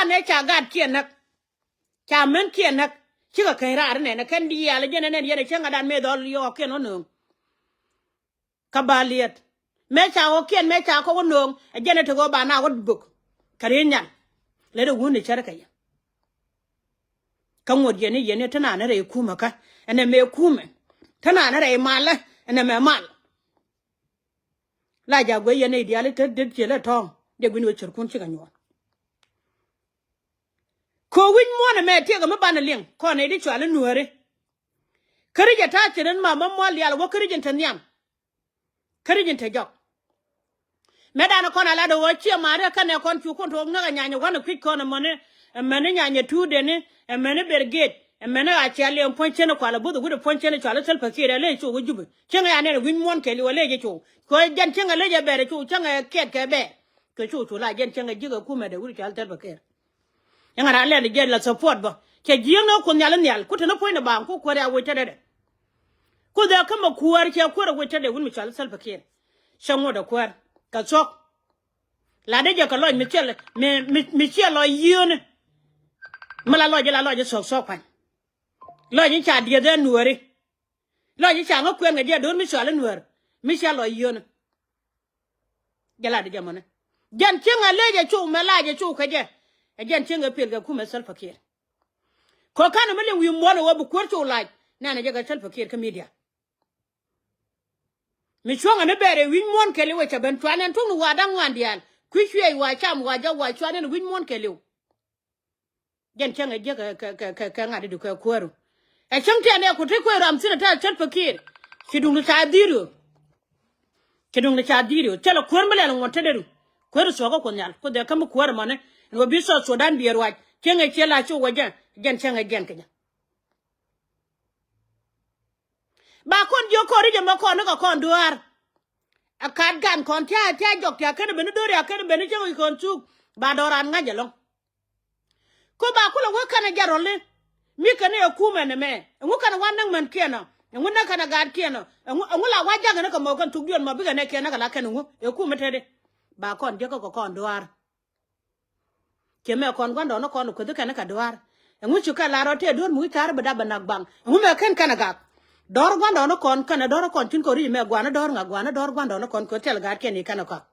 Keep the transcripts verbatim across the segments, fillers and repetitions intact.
Anɛ ca gatkiɛn näk. Ca mänkiɛn näk. Cikɛ käny raar inɛn ɛ kɛn diaal ɛ jɛn ɛ nɛn yɛn ɛ cäŋ ɛ dan mëë dhɔl yɔɔkiɛn ɣä nööŋ. Kä ba liɛt. Mëë ca ɣɔkiɛn mëë ca kɔk ɣä nööŋ ɛ jɛn ɛ te ɣöö ba na ɣä bök. Kɛ ri nyal. Lɛ dee wun ɛ cär kɛ yɛ. Kä ŋuɔ̱t yɛn i̱ yɛn i̱ te naan rɛy kumä kä ɛn ɛmɛ kumɛ. Te naan rɛy malä ɛn ɛmɛ mal. La ja̱ guɛ yɛn i̱ diaal i̱ te det ciël ɛ tɔ̱ɔ̱ŋ. Dee gui̱n wee cärkun cikɛ nyuɔ̱ɔ̱n. Kɛ wi̱c muɔ̱ɔ̱n ɛmɛ tiɛɛk ɛmɛ banɛ liŋ kɔn i̱ di cual i̱ nuääri. Käri jɛ ta̱a̱ thi̱n ɛn ma ma mual diaal wä käri jɛ in te nhiam. Käri jɛ in te jɔk. Mëë danɛ kɔn a lat ɛ ɣöö ciɛ ma̱a̱ri ɛ kɛnɛ kɔn cu kun to̱o̱k näk ɛ nyanyɛ wanɛ kui̱c kɔn ɛmäni, ɛmäni nyanyɛ tuut deni, ɛmäni ber gec, ɛmäni a ciali ɛn puɔ̱ny cien ɛ kual ɛ buth ɛ wut ɛ puɔ̱ny cien ɛ cual ɛ thäl pɛ kiɛt ɛ lec cu wä jup. Cieŋ ɛ anɛn ɛ wi̱c muɔ̱ɔ̱n kɛɛliw ɛ lec ɛ cu. Kɛ jɛn cieŋ ɛ lec ɛ bɛr ɛ cu cieŋ ɛ kiɛt kɛ bɛr. Kɛ cu cu la jɛn cieŋ ɛ ji̱k ɛ kumɛ dee wut ɛ cual thäl pɛ kiɛt. Yɛn ŋa̱t a lɛl jɛ la support bä. Cɛ jiäŋ ni kuoth nhial in nhial. Ku te ni puɔ̱ny ni baaŋ ku kuäär ya wec tetdɛ. Ku dhɛ kä mɛ kuäär cɛ kuäär a wec tetdɛ wun mi cɔal Salva Kiir. Cɛ ŋuɔ̱t a kuäär. Kɛ thuɔ̱k. La dee jɛ kɛ lɔc mi ciɛ lɔ, mi, mi, mi ciɛ lɔ yiööni. Mi la lɔc la lɔc thuɔ̱k thuɔ̱k pa̱ny. Lɔc in ca dieth ɛ nuääri. Lɔc in ca ŋä kuɛn kɛ jɛ do̱r mi cɔal in nuäär. Mi ciɛ lɔ yiööni. Jɛ la di jɛ mɔnɛ. Jɛn cieŋ a lec a cu mɛ lac a cu kä jɛ. Ɛ jɛn cieŋ a pil kɛ kumɛ Salva Kiir. Kɔ kanɛ mi liŋ wi̱i̱ muɔ̱n a wä bi kuäär cu lac. Nɛnɛ jɛ kɛ Salva Kiir kä media. Mi cuɔ̱ŋ a ni bɛɛr ɛ wi̱c muɔ̱n kɛ liw ɛ cɛ ben cuan ɛn tuŋ ni wa da̱ŋ ŋuan diaal. Kui̱ cuɛɛc wa cam wa jɔk wa cuan ɛn wi̱c muɔ̱n kɛ liw. Jɛn cäŋ ɛ jiäk kɛ, kɛ, kɛ, kɛ, kɛ ŋa̱t idu kɛ kuääru. Ɛ cäŋ tiɛn ɛ ku ti kuëë ram thi̱n ɛ tɛth cät pɛ kiɛɛr. Ci duŋ ni ca dhi̱i̱r ɣöö. Ci duŋ ni ca dhi̱i̱r ɣöö. Thilɛ kuäär mi lɛl ŋuɔ̱t tetdɛ ru. Kuääru thuɔ̱k kä Kuoth Nhial. Kuoth ɛ kä mi kuäär ɛmɔni. Ɛn ɣöö bi South Sudan biɛ ruac. Cäŋ ɛ ciɛ la cu wä jɛ. Jɛn cäŋ ɛ jɛn kɛ jɛ. Ba kɔn jiök kɔn ri jɛ mɛ kɔn ni kɛ kɔn duaar. Ɛ kat gan kɔn tia̱a̱ tia̱a̱ jɔk tia̱a̱ kɛn ben ni do̱ri a kɛn ben ni cäŋ wi̱c kɔn thuk. Ba dɔran ŋa̱c ɛlɔ̱ŋ. Kä ba kulɛ wä kɛnɛ jɛ rɔli. Mi kɛnɛ ɛ kumɛ nɛmɛ. Ɛŋu kɛnɛ wa näk mɛn kiɛn ɔ. Ɛŋu näk kɛnɛ gaat kiɛn ɔ. Ɛŋu, ɛŋu la wa jakɛ ni kɛ mɔ kɛn thuk diɔn mɔ bikɛ nɛ kiɛn näk kɛ la kɛn ɛŋu. Ɛ kumɛ tetdɛ. Ba kɔn jiäkä kɛ kɔn duaar. Ciɛ mɛ kɔn gua̱ndɔɔŋnikɔn kueth kɛn kɛ duaar. Ɛŋu ci kɛ lar rɔ tëë duɔ̱ɔ̱r mi wi̱c ta̱a̱r bi dap bɛ nak baŋ. Ɛŋu mɛ ken kɛn ɛ gak. Dɔ̱ɔ̱r gua̱ndɔɔŋnikɔn kɛnɛ dɔ̱ɔ̱r kɔn cin kɔ ri̱c mɛ gua̱a̱ni dɔ̱ɔ̱r ŋa gua̱a̱ni dɔ̱ɔ̱r gua̱ndɔɔŋnikɔn kɛ thil gaatkiɛn i̱ kɛn ɛ kɔak.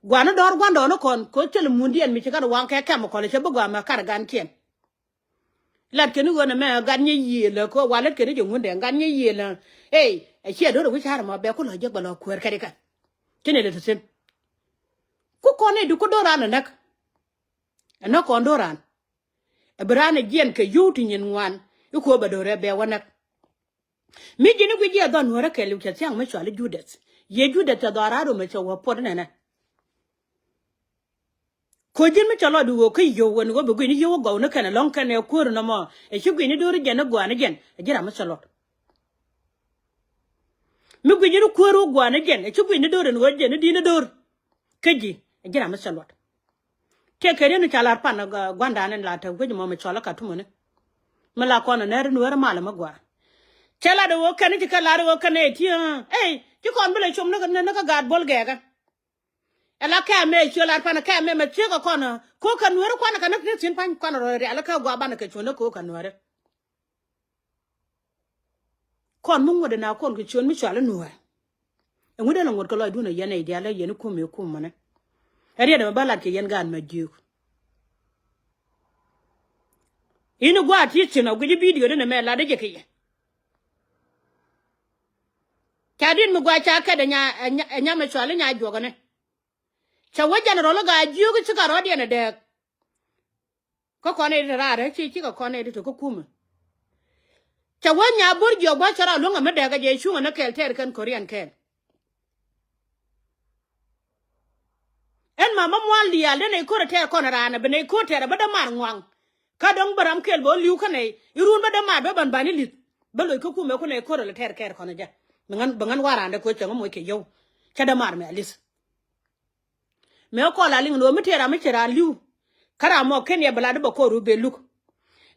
Gua̱a̱ni dɔ̱ɔ̱r gua̱ndɔɔŋnikɔn kɛ thil mundiɛn mi ci kɛn waŋ kɛ kɛm kɔl cɛ bi gua̱a̱ mɛ kar gaatkiɛn. Lat kɛn i̱ ɣöö nɛmɛ gat nyɛ yiëël ɛ kɛ wa lät kɛn i̱ jɛ ŋundɛ gat nyɛ yiëël ɛ. Ey, ɛ ciɛ do̱r ɛ wi̱c ca̱r ɛmɔ bɛ ku lɔ jiäk bɛ lɔ kuäär kɛn i̱ kɛn. Ci nɛ lät thi̱n. Ku kɔn i̱ di ku do̱r raan ɛ näk. Ɛ näk kɔn do̱r raan. Ɛ bi raan ɛ jiɛn kɛ yio̱w ti nyin ŋuan. I̱ kuäär bɛ do̱r ɛ bɛ wä näk. Mi ji̱n i̱ guic jiɛ dhɔn nuäärä kɛɛliw cɛ thia̱ŋ mi cual i̱ Judas. Yɛ Judas cɛ dhɔn raar rom ɛ cɛ wä puɔt inɛnɛ. Ko̱ ji̱n mi cɛ lɔcdu ɣöö kä yio̱w wen ɣöö bi gui̱ni yio̱w ɛ gɔw ni kɛn ɛlɔ̱ŋ kɛn ɛ kuäär nɔmɔ. Ɛ ci gui̱ni do̱ri jɛn i̱ gua̱a̱ni jɛn ɛ ji̱ ram mi cɛ lɔt. Mi gui̱ni ni kuäär ɣöö gua̱a̱ni jɛn ɛ ci gui̱ni do̱r ɛn ɣöö jɛn i̱ di̱i̱ni do̱r. Kä ji̱ ɛ ji̱ ram mi cɛ lɔt. Tëë kɛ riet ni ca lar pan gua̱ndan in la te wec mɔ mi cɔl kä tumuni. Mi la kɔn ɛ nɛr in weri mal mi gua̱a̱. Cɛ lat ɣöö kɛn i̱ ci kɛ lar ɣöö kɛn ɛ ti ɛ. Ey, ci kɔn bi lɛ com ni kä gaat bo̱l gɛɛkä. Ɛ la kɛ mɛ ciö lar pan kɛ mɛ mɛ ciek ɛ kɔn. Ko̱ kɛ nueri kuan kɛ ni ti thi̱n pa̱ny kuan rɔ rial kɛ gua̱a̱ ban kɛ cuɔ̱n ni ko̱ kɛ nueri. Kɔn mi ŋuɔ̱t ina kɔn kɛ ciöt mi cual inuäär. Ɛŋu dee lɛ ŋuɔ̱t kɛ lɔcdun ɛ yɛn ɛ i̱ diaal ɛ yɛn i̱ kum i̱ kum mɔnɛ. Ɛ riɛt ɛmɛ bä lat kɛ yɛn gaat mɛ jiök. I̱ni gua̱a̱t ti thi̱n ɔ guic i̱ bidio dee nɛ mɛ lat dee jɛ kɛ yɛ. Ca di̱t mi gua̱a̱ ca kɛt ɛ nya, ɛ nya, ɛ nya mɛ cual i̱ nya juɔkɛnɛ. Ca wä jɛn rɔl i̱ gaa jiök i̱ ci ka rɔ̱diɛn ɛ dɛɛk. Kä kɔn ɛ ti raar ɛ ci, ci kɛ kɔn ɛ ti te kä kumɛ. Cɛ wä nya bo̱r jiɔk bä cɛ rɔ luäŋ ɛ mi dɛɛk ɛ jɛ cuŋ ɛ ni kɛɛl tɛɛr kɛn ko̱riɛn kɛɛl. Ɛn ma ma mual diaal den ɛ ko̱r ɛ tɛɛr kɔn ɛ raan ɛ ben ɛ ko̱r tɛɛr ɛ bä dämaar ŋuaŋ. Kä dɔ̱ŋ bä ram kɛɛl bä li̱w kɛn ɛ i̱ run bä dämaar bä ban bani li̱th. Bä loc kä kumɛ kun ɛ ko̱r ɛ lɛ tɛɛr kɛɛr kɔn ɛ jɛ. Bi ŋän, bi ŋän wa̱a̱ raan dee ko̱r cɛ ŋä moc kɛ yio̱w. Cɛ dämaar mɛ a li̱th. Mëë kɔn la liŋ ni ɣöö mi tëë ram mi ci raan li̱w. Kä ram mɔ ken yɛ bi lat i̱ bɛ kɔn rut ben luk.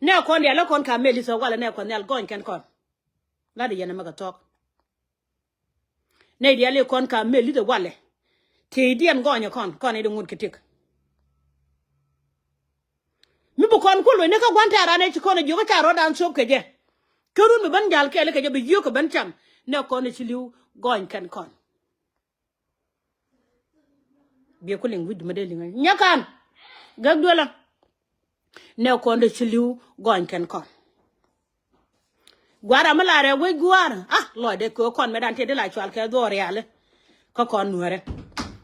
Nɛ kɔn diaal ɛ kɔn ka mel i̱ thok walɛ nɛ kɔn nhial gɔny kɛn kɔn. Lat i̱ yɛn ɛmɛ kɛ thɔɔk. Nɛ diaal i̱ kɔn ka mel i̱ thok walɛ. Tëë i̱ diɛn gɔny ɛ kɔn, kɔn i̱ di ŋut kɛ tik. Kɔn ku luny ni kä gua̱n tɛ̈ran ëë ci kɔn ɛ jiök kä ca rɔ̱dan thöp kɛ jɛ. Kä run mi ben jäl kɛɛl kɛ jɛ bi yio̱k kɛ ben cam. Nɛ kɔn ɛ ci li̱w gɔny kɛn kɔn. Biɛ ku liŋ wi̱c mi dee liŋ ɛ nyɛ kan. Gäk duelä. Nɛ kɔn dee ci li̱w gɔny kɛn kɔn. Gua̱a̱r ram mi la rɛw wec gua̱a̱r. Ah, lɔcdɛ kɛ kɔn mɛ dan tëë di la cual kɛ dhuɔɔr riali. Kä kɔn nuɛrɛ.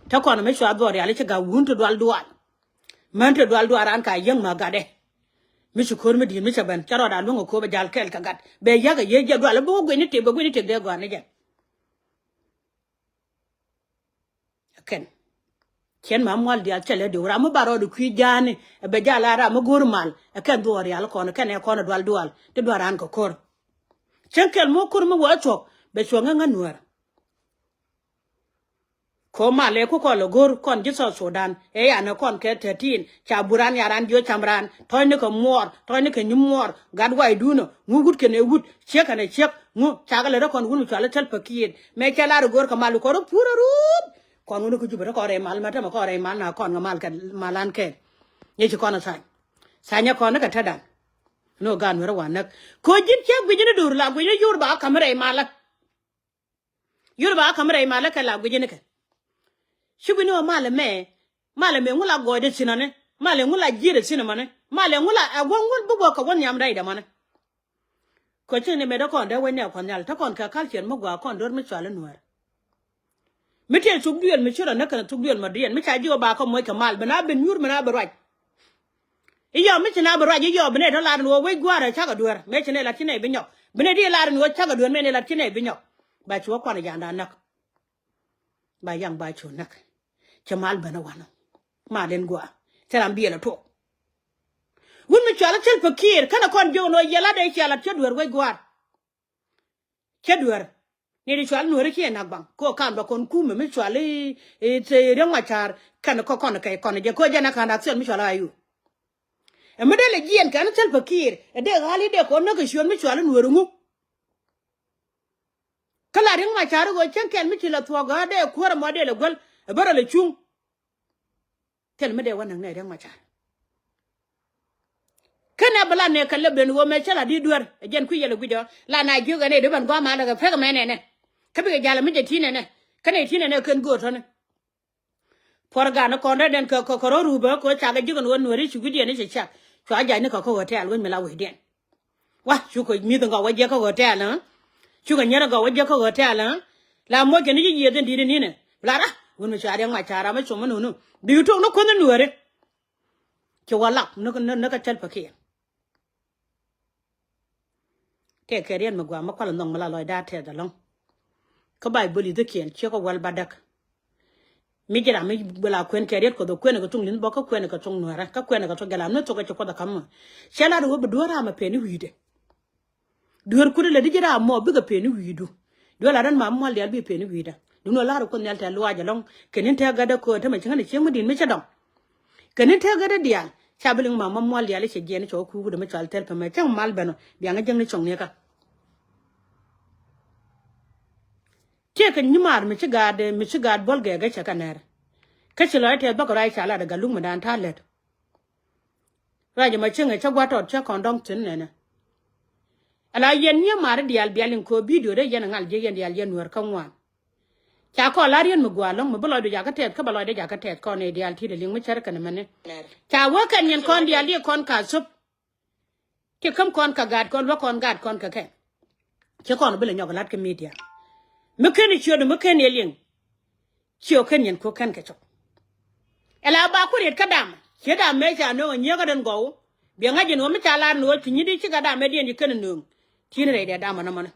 Te kɔn mi cual dhuɔɔr riali ci ga̱ wun ti dual dual. Män ti dual dual ran ka yäŋ ma gatdɛ. Mi ci ko̱r mi di̱i̱t mi cɛ ben ca rɔɔd a luäŋ ɛ ko̱p ɛ jal kɛɛl kɛ gat bɛ yäk ɛ yee jɛ dual bi wä guic ni tëk bɛ guic ni tëk dee gɔaa ni jɛ. Kɛn. Cien ma mual dial cɛ lɛ diw ram mi ba rɔɔd kui̱ ja̱a̱ni ɛ bɛ jal a ram mi go̱o̱r mal ɛ kɛn dhuɔɔr rial kɔn ɛ kɛn ɛ kɔn ɛ dual dual ti dual ran kɛ ko̱r. Cieŋ kɛl mi wä ko̱r mi wä thuɔ̱k bɛ cuɔ̱ŋ ɛ ŋä nuäär. Ko mal ɛ ku kɔn lɛ go̱o̱r kɔn ji̱ South Sudan ɛ yan ɛ kɔn kɛ thirteen ca buran ya ran jiö cam ran tɔ̱cni kɛ muɔɔr tɔ̱cni kɛ nyi muɔɔr gat waydun ɛ ŋu wut kɛn ɛ wut ciek kɛn ɛ ciek ŋu cakɛ lɛ rɛ kɔn wun mi cual ɛ Salva Kiir mɛ cɛ lar ɛ go̱o̱r kɛ mal kɔn rɛ pur ɛ ruut. Kɔn wun ɛ ku Jubɛ te kɔn rɛy mal mɛ te mɛ kɔn rɛy mal na kɔn kɛ mal kɛ mal an kɛn. Nyɛ ci kɔn ɛ thany. Thanyɛ kɔn ni kɛ tetdan. Ni ɣöö gaat nuɛrä wa näk. Ko̱ ji̱n cä guic ni do̱r la guic ni yor ba ka̱m rɛy malä. Yor ba ka̱m rɛy malä kɛ la guic ni kɛ. Ci guic ni ɣöö malä mɛ. Malä mɛ ŋu la gɔɔydɛ thi̱n ɔni. Malä ŋu la ji̱i̱rdɛ thi̱n ɔmɔni. Malä ŋu la ɛ gua̱n wun bi guɔ kɛ gua̱n nhiam rɛydɛ mɔni. Kɔ cieŋ ni mɛt ɛ kɔn dee wec ni ɛ kuɔth nhial te kɔn kɛ culture mi gɔaa kɔn do̱r mi cual i̱ nuäär. Mi tëë thuk duëël mi ci rɔ näk kɛn thuk duëël mɔ diɛn mi ca ji̱ ɣöö ba kɔ moc kɛ mal bi na bi nyuur bi na bi ruac. I̱ yɔm mi ci na bi ruac i̱ yɔm bi nɛy tɔ lar ni ɣöö wec gua̱a̱r ɛ cakɛ dueer mëë ci nɛy lat ci nɛy bi nyɔk bi nɛy di lar ni ɣöö cakɛ dueer mëë nɛy lat ci nɛy bi nyɔk. Ba ci wä kuan ɛ ja̱a̱nda näk. Ba yaŋ ba cu näk. Cɛ mal ben ɛ wanɔ. Mal in gua̱a̱ cɛ ram biɛl ɛ tuɔk. Wun mi cual ɛ Salva Kiir känɛ kɔn jiök ni ɣöö yɛ lat ɛ ciɛ lat cä dueer wec gua̱a̱r. Cä dueer. Ni di cual nueeri ci ɛ nak baŋ ko kan ba kɔn kumɛ mi cual i̱ i̱ Riek Machar kɛn kɔ kɔn kɛ kɔn jɛ ko jɛ na kan dak thiɔl mi cual i̱ ayu. Ɛ mi dee lɛ jiɛn kɛn Salva Kiir ɛ dee ɣa̱l i̱ dee kɔn näk kɛ ciöt mi cual i̱ nueeri ŋu. Kä la Riek Machar i̱ ɣöö cäŋ kɛn mi ci lɛ thuɔ̱k ɣä dee kuäär ɛmɔ dee lɛ guäl ɛ bä rɔ lɛ cuŋ. Thil mi dee wä näk nɛ Riek Machar. Kä nɛ bi la nɛ kɛ lɛ ben ɣöö mɛ cä la di̱t duer ɛ jɛn kui̱ yɛl ɛ gui̱c ɔ la na jiök ɛn ɛ di ben gua̱a̱m a lɛ kɛ pek mɛ nɛnɛ. Kä bikɛ jal ɛ mi jɛ ti̱n nɛnɛ kä nɛ ti̱n nɛnɛ kɛn göör tɔ̱nɛ. Puɔr gan kɔn rɛt ɛn kɛ kɛ rɔ rupä kɛ ɣöö cakɛ jiök ɛn ɣöö nuääri ci gui̱diɛn i̱ cɛ cak cua jac ni kɛ kä hotel wec mi la wecdiɛn. Wa cukɛ mi̱th ŋɔk wä jiɛk kä hotel ɛ. Cukɛ nyɛr ŋɔk wä jiɛk kä hotel ɛ. La moc kɛ ni ci yiëëth in di̱t in inɛ la ra wun mi cua Riek Machar ram mi com mi nunu. Bi tok ni kuänh in nuääri. Ci wä lak ni ni kä Salva Kiir. Tëëkɛ riɛn mi gua̱a̱ mi kual in nhɔk mi la lɔcda tɛth ɛlɔ̱ŋ. Kä Baibol i̱thikiɛn ciek kä wäl ba däk. Mi ji̱ ram mi bɛ la kuɛn kɛ riet kuɔth ɛ kuɛn kɛ thuŋ li̱nh bɔk kä kuɛn kɛ thuŋ nuɛrɛ kä kuɛn kɛ thuŋ jɛ la mi thok kɛ ci kuɔth ɛ ka̱m mɔ. Cɛ lat ɣöö bi dueer ram ɛ peni wi̱i̱dɛ. Dueer kut ilɛ di ji̱ ram mɔ bikɛ peni wi̱i̱du. Dueer lat ran ma mual diaal bi peni wi̱i̱dä. Duundɛ lar kuoth nhial tɛ̈th luaac ɛlɔ̱ŋ kɛ ni̱n tɛ̈k gatdä köö tämɛ ci ŋän ɛ cieŋ mi di̱i̱t mi cä dɔ̱ŋ. Kɛ ni̱n tɛ̈k gatdä diaal ca bi liŋ ma ma mual diaal i̱ cɛ jiɛn i̱ cɛ wä kuukudɛ mi cual thil pɛmɛ cäŋ mal ben ɔ biaŋä jäŋni cɔŋniɛkä. Tiɛɛkɛ nyimaar mi ci gaat mi ci gaat buɔl gɛɛk ɛ cɛ kɛ nɛr. Kä ci lɔc tɛth bäkɛ ruac ca lat ɛ gat luk mi daan ta̱a̱ lät. Ruac ɛmɔ cieŋɛ cä gua̱t tɔt cä kɔn dɔ̱ŋ thi̱n nɛnɛ. Ala yɛn nyimaar i̱ diaal bial in köö bidio dee yɛn ɛ ŋal ji̱ yɛn diaal yɛn nuäär kä ŋuan. Ca kɔn la riet mi gua̱a̱ lɔ̱ŋ mi bi lɔcdu jakä tɛth kä bɛ lɔcdɛ jakä tɛth kɔn ɛ diaal ti̱i̱t ɛ liŋ mi cär kɛn ɛmɛni. Ca wä kɛn yɛn kɔn diaal di kɔn ka thop. Ti käm kɔn kɛ gaat kɔn luäk kɔn gaat kɔn kɛ kɛn. Ci kɔn bi lɛ nyɔk la̱t kɛ media. Mi ken i̱ ciötdu mi ken i̱ liŋ. Ciö ken yɛn kuäk kɛn kɛ cɔk. Ɛ la ba ku riet kä dam ciö dam mëë ca nööŋ ɛ nyieekä den gɔw. Biɛ ŋa̱c yɛn ɣöö mi ca lar ni ɣöö ci nyi̱t i̱ cikɛ dam ɛ diɛn ci ken i̱ nööŋ. Ti̱n rɛy dɛ dam ɛ nɔmɔni.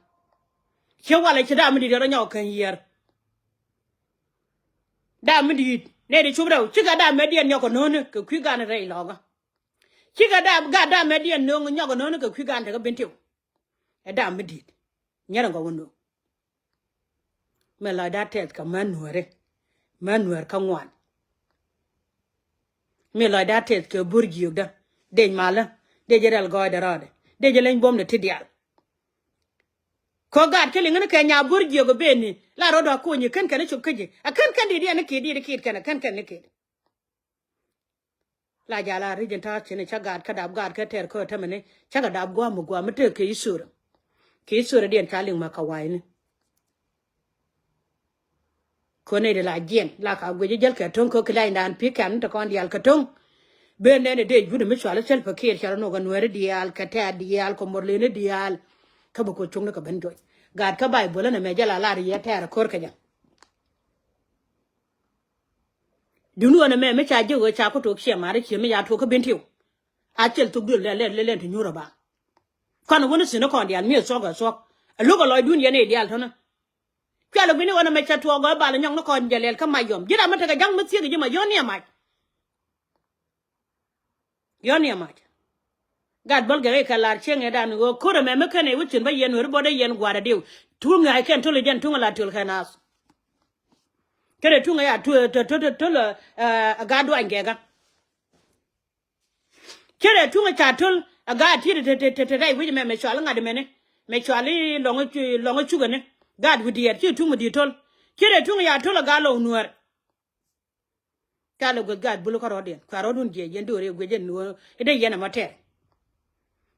Ciö walɛ ci dam mi di̱t rɔ nyɔk kɛn yiër. Dam mi di̱i̱t nɛy ti cup rɛw cikɛ dam ɛ diɛn nyɔk kɛ nööni kɛ kui̱ gan rɛy lɔkä. Cikɛ dam gat dam ɛ diɛn nööŋ nyɔk kɛ nööni kɛ kui̱ gan tekä ben tiw. Ɛ dam mi di̱i̱t nyɛrɛ gɔw ɛ nööŋ. Mëë lɔcda tɛth kɛ män nuääri män nuäär kä ŋuan. Mëë lɔcda tɛth kɛ bo̱r jiökdä dec malä dec rɛl gɔɔydɛ rɔɔdɛ dec leny buɔ̱mdɛ ti diaal. Kɔ gaat kä liŋä ni kɛ nya bo̱r jiök ɛ beni la rɔɔdɛ a kony i̱ kän kɛn i̱ cop kä ji̱ a kän kɛn di̱t diɛn ni ki̱i̱t di̱t i̱ ki̱i̱t kɛn a kän kɛn ni ki̱i̱t. La jal a ri̱c in ta̱a̱ cini cä gaat kä dap gaat kä tɛr kä tämɛ ni cä kɛ dap gua̱a̱m mi gua̱a̱m mi tëë kɛ i̱ sori. Kɛ i̱ sori diɛn ca liŋ ma kɛ wa̱i̱ni. Kön nɛy di la jiɛn la ka guic jäl kɛ to̱ŋ kä kɛ lany dan pi̱i̱ kɛn te kɔn diaal kɛ to̱ŋ. Ben nɛn i̱ dee jut mi cual i̱ Salva Kiir cɛ rɔ nɔk ɛ Nuɛri diaal kɛ tɛ̈t diaal kɛ Murleni diaal. Kä bi kɛ cuŋni kɛ ben juɔc gaat kä Bayböl ɛn ɛmɛ jɛ la lar yɛ tɛɛr ɛ ko̱r kɛ jɛ. Duŋni ɣän ɛmɛ mi ca jiök ɣöö ca ku tok ciɛ ma̱a̱ri cië mi ca tuɔɔk kä Bentiu. A cɛl thok duël lɛl lɛl lɛl ti nyuur ɛ ba. Kɔn wuni thi̱n ɛ kɔn diaal mi ɛ thuɔ̱k ɛ thuɔ̱k ɛ lo̱k ɛ lɔcdun yɛn i̱ diaal tɔ̱nä. Cual ɛ gui̱ni ɣän ɛmɛ cɛ tuɔɔk ɛ bal ɛ nyɔk ni kɔn jɛ lɛl kä mac yɔm ji̱n ram mi tekɛ ja̱ŋ mi thiek ji̱ ma yɔ̱n ni ɛ mac. Yɔ̱n ni ɛ mac. Gat bäl gɛk ikɛ lar cieŋ ɛ dan ɣöö ko̱r ɛmɛ mi kɛn ɛ wi̱cin bä yɛn weri bɔt ɛ yɛn gua̱a̱r ɛ diw. Tuŋ ŋa̱c kɛn töl ɛ jɛn tuŋ ɛ la töl kɛn ath. Kɛn ɛ tuŋ ɛ ya töl ɛ gat duany gɛkä. Cɛ rɛ tuŋ ca töl a gaat tiet te te te te rɛy wi̱c mɛ mɛ cual ŋa̱t mɛni mɛ cual i̱ lɔŋ i̱ cu- lɔŋ i̱ cukɛ ni gaat wi̱diɛt ci tuŋ mi di̱i̱t töl. Cɛ rɛ tuŋ ca töl a gaat lɔŋ nuäär. Ca lɛ gueth gaat bul kä rɔ̱diɛn kua rɔ̱dun jiɛc yɛn do̱r i̱ guec yɛn nuäär i̱ dee yɛn ɛmɔ tɛɛr.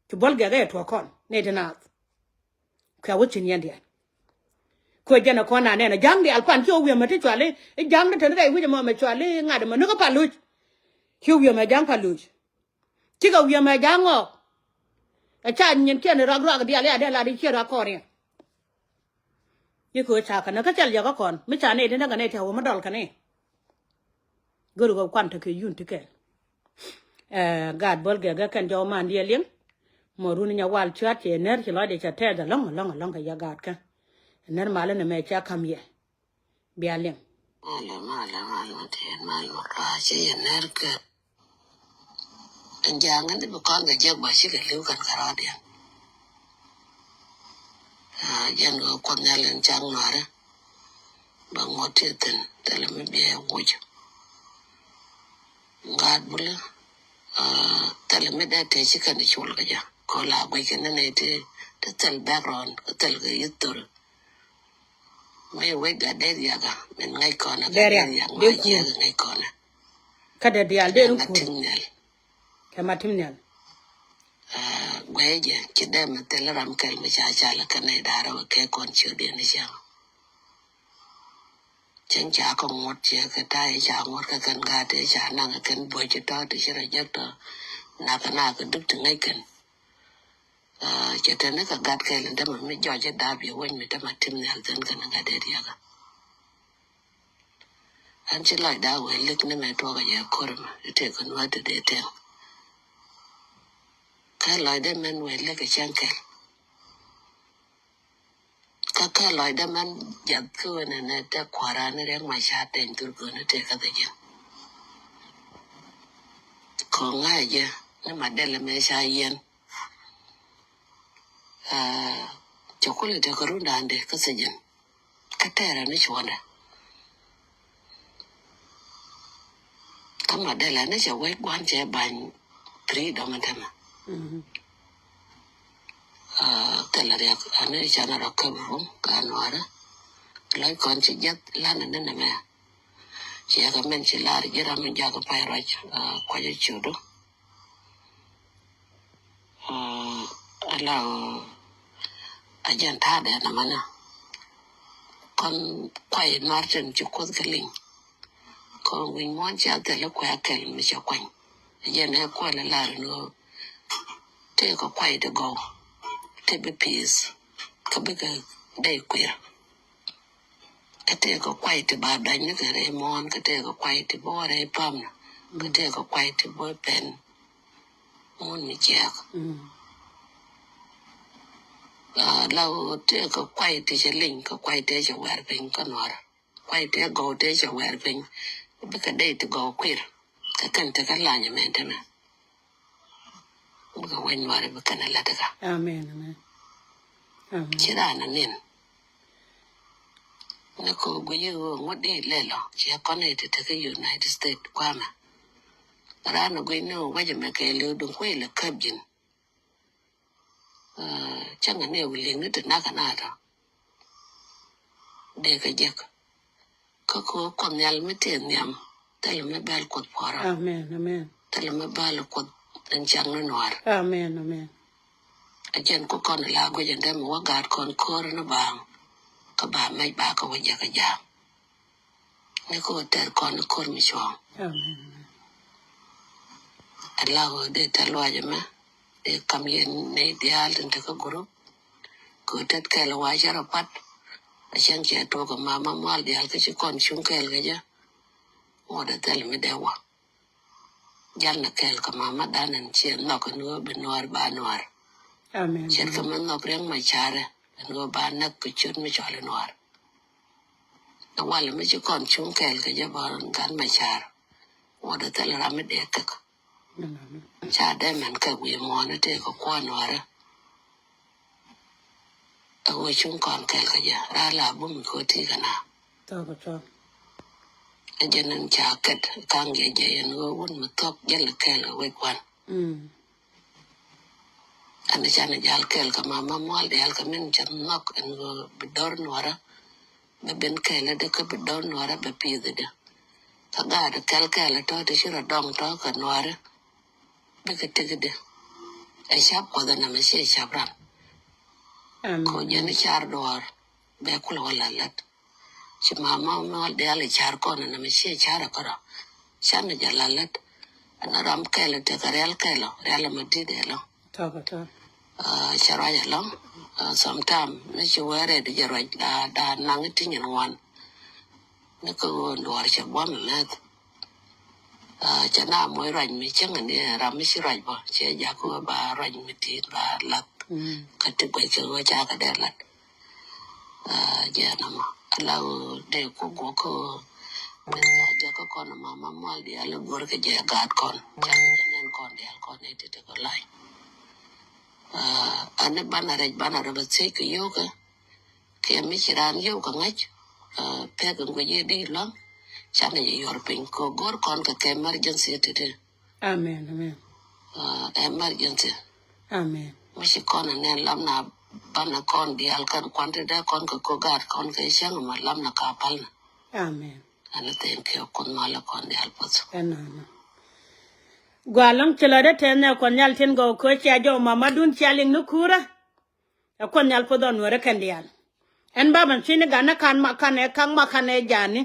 Ci buɔl gɛk ɛ tuɔɔk kɔn nɛy ti naath. Kɛ wä thi̱n yɛn diaal. Kuɛ jɛn ɛ kɔn na nɛn ɛ ja̱ŋ diaal pan ci wä wi̱i̱ mɛ ti cuali i̱ ja̱ŋ ni teni rɛy wi̱c ɛmɔ mɛ cuali ŋa̱t ɛmɔ ni kä Paluc. Ci wä wi̱i̱ mɛ ja̱ŋ Paluc. Cikɛ wi̱i̱ mɛ ja̱ŋ ŋɔɔk. Ɛ ca nyin kiɛn rak ruak diaal ya dee lat i̱ ciɛ rak kɔɔr yɛn. Yi kɛ wä ca kɛ ni kä cɛl yɛ kä kɔn mi ca nɛy ti ni kɛ nɛy ti a wä mi dɔl kɛ ni. Go̱ri kɛ kuan tekɛ yun ti kɛl. Ɛ gaat bäl gɛk gɛ kɛn jɔw man diɛ liŋ. Mɔ run inya wal cuat cɛ ner ci lɔcdɛ cɛ tɛth alɔŋ alɔŋ alɔŋ kɛ yɛ gaat kɛ. Ner mal ni mɛ ca kam yɛ. Bia liŋ. Mal mal mal ma tɛn mal ma kaa cɛ yɛ ner kɛ. Ɛn ja̱a̱ŋ ni bi kɔn kɛ jek ba cikɛ li̱w kɛn kɛ rɔɔdiɛn. Jɛn kɛ kuoth nhial in cak nuaarä. Ba ŋuɔt ti thi̱n thilɛ mi biɛ wuc. Gaat bulä thilɛ mi dee tëë ci kɛn cul kɛ jɛ kɔ la guic kɛ ni nɛy ti ti thil background kä thil kɛ history. Mi wec gat dee riakä min ŋäc kɔnɛ kä dee riak ŋäc kɔnɛ. Kä dee diaal dee ni kuur. Kɛ ma tim nhial. Guɛcɛ jɛ ci dee mi thil ram kɛl mi ca cal kɛ nɛy da̱rä wä kɛ kɔn ciötdiɛn i̱ cäŋ. Cäŋ ca kɛ ŋuɔ̱t ciɛ kɛ ta̱a̱ i̱ ca ŋuɔ̱t kɛ kɛn gaat i̱ ca naŋ kɛ kɛn buɔ̱c ci tɔ̱ ti ci rɔ jek tɔ̱. Nak kɛ nak kɛ dup ti ŋäc kɛn. Cɛ tɛn ni kɛ gat kɛl in dämɛ mi jɔc i̱ dap yɛ wec mi dämɛ tim nhial thin kɛn gat dee riakä. Ɣän ci lɔcda wee lik ni mɛ tuɔɔk a jɛ ko̱r mɛ i̱ tëë kɛ nuäär ti dee tɛŋ. Kä lɔcdä mɛn wee lik a cäŋ kɛl. Kä kä lɔcdä mɛn jath kä wen ɛnɛ te kua̱ran ni riɛk ma ca tɛny thur kön i̱ tëë kä thɛ jɛn. Kɔ ŋa̱c jɛ ni ma dɛl ɛmɛ ca yɛn. Cɛ kulɛ te kä rundandɛ kä thɛ jɛn. Kä tɛɛrɛ ni cuɔ̱ndɛ. Kä ma dɛlɛ ni cɛ wec gua̱n cɛ ba̱ny freedom in tämɛ. Thilɛ riɛk ani cɛ na rɔ käp rum ka nuarä. Lɔc kɔn ci jiath lan ani nɛmɛ. Ciɛ kɛ min ci lar ji̱ ram in jakä pay ruac kuac i̱ ciötdu. Ala a jɛn ta̱a̱dɛ na mana. Kɔn kuay Martin ci kuoth kɛ liŋ. Kɔn wi̱ny muɔ̱ɔ̱n ci a thil i̱ kuɛ a kɛl mi cɛ kuany. A jɛn ɛ kuɔl a lar ni ɣöö tëë kɛ kuay ti gɔw. Tëë bi pi̱i̱th kä bikɛ dɛy kuir. Kä tëëkɛ kuay ti ba dɔ̱ny ni kɛ rɛy muɔ̱ɔ̱n, kä tëëkɛ kuay ti bä wä rɛy pam, kä tëëkɛ kuay ti bä pɛn. Ŋun mi jiääk. La tëëkɛ kuay ti cɛ liny, kä kuay ti cɛ wɛr piny kä nuɔr. Kuay ti gɔw ti cɛ wɛr piny. Bikɛ dee ti gɔw kuir. Kä kɛn ti kä lany mɛ ti mɛ. Bikɛ wec nuɔr bikɛ ni lät kä. Amen, amen. Amen. Ci raan a nin. Ni kɔ guic i̱ ɣöö ŋuɔ̱t i̱ lɛl ɔ ciɛ kɔn i̱ ti te kä United States kua̱mɛ. Raan a guic ni ɣöö wec ɛmɛ kɛɛliw duŋ kuec lɛ käp ji̱n. Cäŋɛ ni ɣöö li̱ŋ ni ti nak ɛ na tɔ. Dee kɛ jek. Kä kɛ ɣöö Kuɔth Nhial mi tëë nhiam thilɛ mi bɛl Kuoth puɔ̱rä. Amen, amen. Thilɛ mi bal Kuoth in cak ni Nuäär. Amen, amen. A jɛn ku kɔn la guic in dee mi wä gaat kɔn ko̱r ni baaŋ. Kä ba mɛc ba kä wä jɛ kä ja̱a̱ŋ. Ni ko tɛr kɔn ni ko̱r mi cuɔ̱ɔ̱ŋ. Amen, amen. A la wä dee tɛr luac ɛmɛ. Dee kam yɛn nɛy diaal tin te kä group. Ko tɛt kɛl wa cɛ rɔ pat. A cɛn cɛ tuɔk ɛ mama mual diaal kä ci kɔn cuŋ kɛl kä jɛ. Ŋuɔt a thɛl mi dee wä. Jal na kɛɛl kɛ mama dan ɛn ciɛ nhɔk ɛn ɣöö bi Nuäär ba Nuäär. Amen. Ciɛt kɛ mɛ nhɔk Riɛk Macar ɛn ɣöö ba näk kɛ ciöt mi cɔl i̱ Nuäär. Ɛ wal mi ci kɔn cuŋ kɛɛl kɛ jɛ bä gat Macar. Ŋuɔt ɛ thil ram mi dee kɛk. Amen. Ca dee mɛn kɛk wi̱i̱ muɔ̱ɔ̱n ɛ tëë kɛ kuɔn Nuäärä. Ɛ ɣöö cuŋ kɔn kɛɛl kä jɛ raa la bum kɛ ɣöö ti kɛ na. Tɔk tɔk. Ɛ jɛ nin ca kɛt kaŋ jɛ jɛ yɛn ɣöö wun mi thɔk jɛ lɛ kɛɛl kɛ wec kuan. Mm. Ɛn canɛ jal kɛɛl kɛ mama mual diaal kɛ min cɛ nhɔk ɛn ɣöö bi dɔr Nuäärä. Bɛ ben kɛɛl ɛ dee kä bi dɔr Nuäärä bɛ pi̱i̱th ɛ dee. Kä gaat kɛl kɛɛl tɔ̱ ti ci rɔ dɔŋ tɔ̱ kɛ Nuäärä. Bikɛ tëkdɛ. Ɛ cap Kuɔth ɛn ɛmɛ ciɛ cap ran. Amen. Ko jɛn i̱ car duɔɔr bɛ kulɛ wä la lät. Ci mama mɔl diaal i̱ car kɔn ɛn ɛmɛ ciɛ car ɛ kärɔ. Canɛ jɛ la lät. Ɛn ram kɛl i̱ tekɛ rial kɛl ɔ rial ɛmɛ di̱t ɛlɔ. Tɔk tɔk. Cɛ ruac ɛlɔ. Sometime ni ci wee rɛd jɛ ruac da da naŋ i̱ ti nyin ŋuan. Ni kä ɣöö duɔɔr cɛ buɔ̱m ɛmɛth. Cɛ na moc ruac mi cäŋ ni ram mi ci ruac bä cɛ jak kä ba ruac mi ti̱i̱t ba lath. Mm. Kä ti guɛc kɛ ɣöö ca kɛ dee lath. Jɛ namɔ ala ɣöö dee ku guɔ kä ɣöö. Mɛn ca jɛ kä kɔn mama mual diaal i̱ guɔr kɛ jɛ gaat kɔn ca kɛ jɛ nɛn kɔn diaal kɔn i̱ ti ti kɔ lac. Ani banɛ rɛc banɛ rɔ bɛ thiec kɛ yio̱o̱kä. Kɛ mi ci raan yio̱w kɛ ŋäc pek in guic i̱ di lɔ̱ŋ. Canɛ jɛ yuɔr piny kɛ go̱r kɔn kɛ kɛ emergency titi. Amen, amen. Emergency. Amen. Mi ci kɔn anɛn lam na banɛ kɔn diaal kɛn kuan ti dee kɔn kɛ ko̱ gaat kɔn kɛ cäŋ ma lam na ka pal na. Amen. Ani thin kɛ kun malɛ kɔn diaal puth. Ɛnana. Gua lɔŋ ci lɔ dee tɛn nɛ kɔn nyal tin gɔw ko̱ cia jɔw mamadun cia liŋ ni kurä. Ɛ kuɔth nhial puɔth ɔ nuɔrɛ kɛn diaal. Ɛn bapɛ cuini ganɛ kan makanɛ kaŋ makanɛ jani.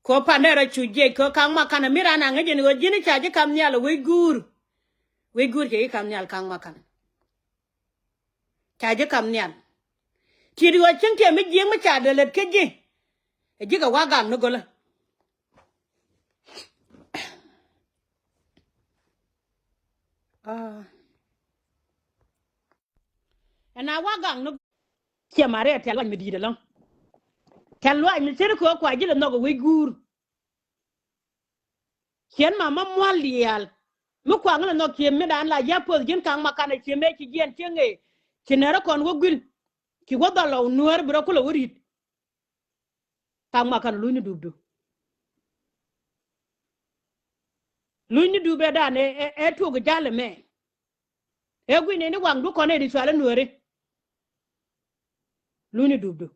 Kɛ ɣöö pandɛ rɔ cu jiɛc kɛ ɣöö kaŋ makanɛ mi raan a ŋäc ɛn ɣöö ji̱n ca ji̱ kam nhial ɛ wec guur. Wec guur cɛ ji̱ kam nhial kaŋ makanɛ. Ca ji̱ kam nhial. Ti̱i̱t ɣöö cieŋ tiɛm mi jiëëŋ mi ca dee lät kä ji̱. Ɛ ji̱ kɛ wa gam ni gölä. Ɛn a wa gaŋ ni ciɛ Maria tɛl luac mi di̱i̱t ɛlɔ̱ŋ. Tɛl luac mi ceri kɛ ɣöö kua ji̱ lɛ nhɔk ɛ wec guur. Ciɛn mama mual diaal mi kua ŋä lɛ nhɔk ciɛ mi daan la ji̱ a poth ji̱n kaŋ makanɛ ciɛ mëë ci jiɛn cieŋ ëë ci nɛrä kɔn wä guil. Ci wä dhɔl lɔ nuäär bi rɔ kulɛ wä ri̱t. Kaŋ makanɛ luny ni dupdu. Luny ni dup ɛ dan ɛ ɛ tuɔk jal ɛmɛ. Ɛ guic ni ni waŋdu kɔn ɛ di cual ɛ nuääri. Luny ni dupdu.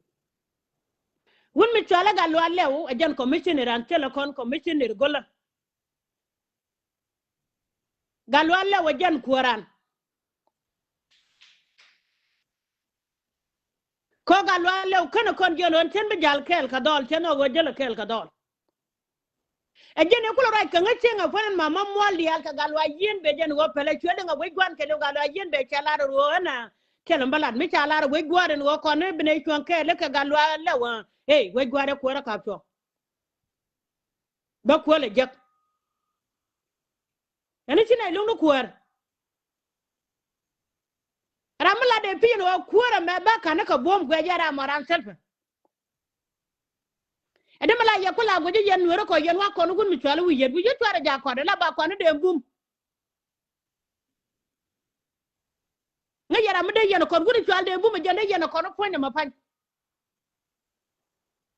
Wun mi cual ɛ gat lual lɛw ɛ jɛn commissioner an thilɛ kɔn commissioner golä. Gat lual lɛw ɛ jɛn kuääran. Kɔ gat lual lɛw känɛ kɔn jiɔn ɣän cän bi jal kɛɛl kɛ dhɔl cän ɣä ɣöö jälɛ kɛɛl kɛ dhɔl. Ɛ jiɛn i̱ kulɛ ruac kɛ ŋäc cieŋ ɛ puɔ̱n ɛn mama mual diaal kɛ gat lual yieen bɛ jɛn ɣöö pɛlɛ cuɛ liŋ ɛ wec gua̱n kɛ liw gat lual yieen bɛ cɛ lar ɛ ɣöö ɛn ɛ thilɛ mi lat mi ca lar ɛ wec gua̱n ɛn ɣöö kɔn i̱ bi nɛy cuɔ̱ŋ kɛɛl i̱ kɛ gat lual lɛw ɛ ey wec gua̱n ɛ kuäärä kap cuɔ̱ŋ. Bä kuäär lɛ jek. Ɛn i̱ ci nɛy luŋ ni kuäär. Ram mi la dee pi̱i̱n ɣöö kuäär ɛmɛ bä ka̱n ni kɛ buɔ̱m guɛc yɛn ram mɔ ram thilpɛ. Ɛ dee mi la yɛ ku la guic yɛn nueeri kɔ yɛn wa kɔn wun mi cuali wi̱i̱ yɛt wi̱i̱ yɛt cuarɛ jaak kɔn ɛ la ba kɔn ni dee bum. Ŋäc yɛn ram mi dee yɛn kɔn wun cual dee bum ɛ jɛn dee yɛn kɔn puɔ̱ny ɛmɛ pa̱ny.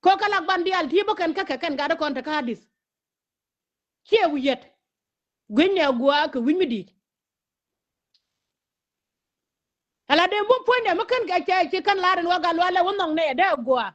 Kɔ kɛ lak ban diaal ti bä kɛn kä kɛ kɛn gat kɔn te kä adith. Ciɛ wi̱i̱ yɛt. Gui̱ny nɛ gua̱a̱ kɛ wi̱ny mi di̱i̱t. Ala dee bum puɔ̱ny nɛ mi kän kɛ cɛ ci kän lar in wä gat lualɛ wä nhɔk nɛ dee gua̱a̱.